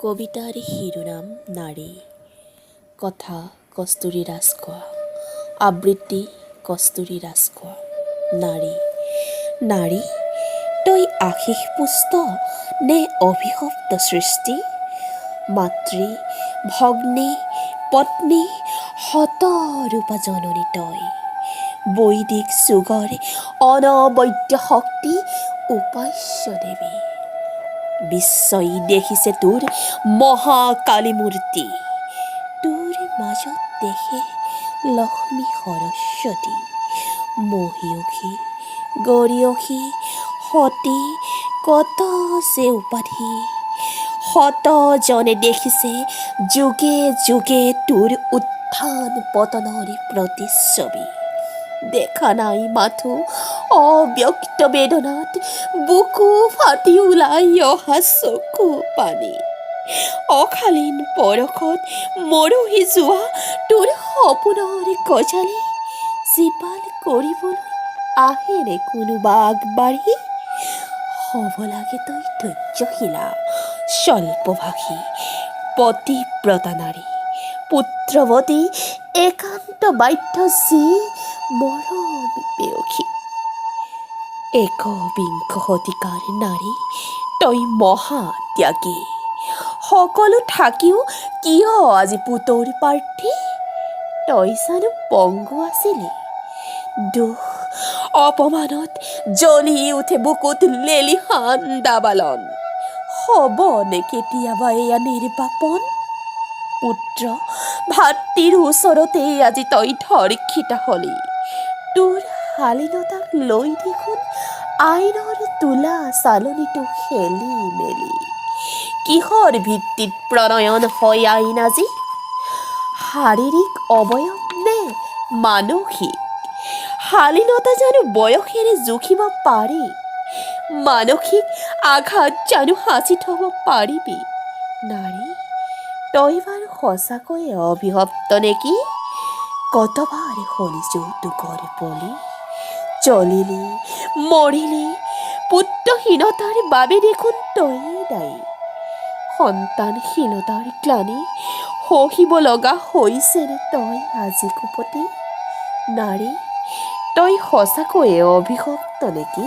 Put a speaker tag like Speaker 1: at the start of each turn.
Speaker 1: কবিতাৰ শিৰোনাম নাৰী। কথা কস্তুৰী ৰাজখোৱা। আবৃত্তি কস্তুৰী ৰাজখোৱা। নাৰী, নাৰী, তই আশীষপুষ্ট নে অভিশপ্ত সৃষ্টি? মাতৃ, ভগ্নী, পত্নী, শতৰূপা জননী তই। বৈদিক যুগৰ অনবদ্য শক্তি, উপাস্য দেৱী। বিশ্বই দেখিছে তোৰ মহাকালী মূৰ্তি, তোৰ মাজত দেখে লক্ষ্মী সৰস্বতী। মহিয়সী, গৰীয়সী, সতী, কত যে উপাধি। শতজনে দেখিছে যুগে যুগে তোৰ উত্থান পতনৰ প্ৰতিচ্ছবি। দেখা নাই মাথো অব্যক্ত বেদনাত বুকু ফাটি ওলাই অহা চকু পানী, অশালীন পৰশত মৰহি যোৱা তোৰ সপোনৰ গজালি জীপাল কৰিবলৈ আহেনে কোনোবা আগবাঢ়ি? হ'ব লাগে তই ধৈৰ্যশীলা, স্বল্পভাষী, পতিব্ৰতা নাৰী, পুত্ৰৱতী, একান্ত বাধ্য যি মৰম পেয়সী। একবিংশ শতিকাৰ নাৰী তই মহাত্যাগী। সকলো থাকিও কিয় আজি পুতৌৰ প্ৰাৰ্থী? তই জানো পংগু আছিলি? দুখ অপমানত জ্বলি উঠে বুকুত লেলিহান দাবানল। হ'বনে কেতিয়াবা এয়া নিৰ্বাপন? পুত্ৰ ভাতৃৰ ওচৰতেই আজি তই ধৰ্ষিতা হলি। তোৰ শালীনতাক লৈ দেখোন আইনৰ তোলা চালনীটো খেলি মেলি। কিহৰ ভিত্তিত প্ৰণয়ন হয় আইন আজি? শাৰীৰিক অৱয়ব নে মানসিক? শালীনতা জানো বয়সেৰে জুখিব পাৰি? মানসিক আঘাত জানো সাঁচি থব পাৰিবি? নাৰী, তই বাৰু সঁচাকৈয়ে অভিশপ্ত নেকি? কতবাৰ হলি যৌতুকৰ বলি? জ্বলিলি, মৰিলি, পুত্ৰহীনতাৰ বাবে দেখোন তয়েই দায়ী। সন্তানহীনতাৰ গ্লানি সহিব লগা হৈছেনে তই আজিকোপতি? নাৰী, তই সঁচাকৈয়ে অভিশপ্ত নেকি?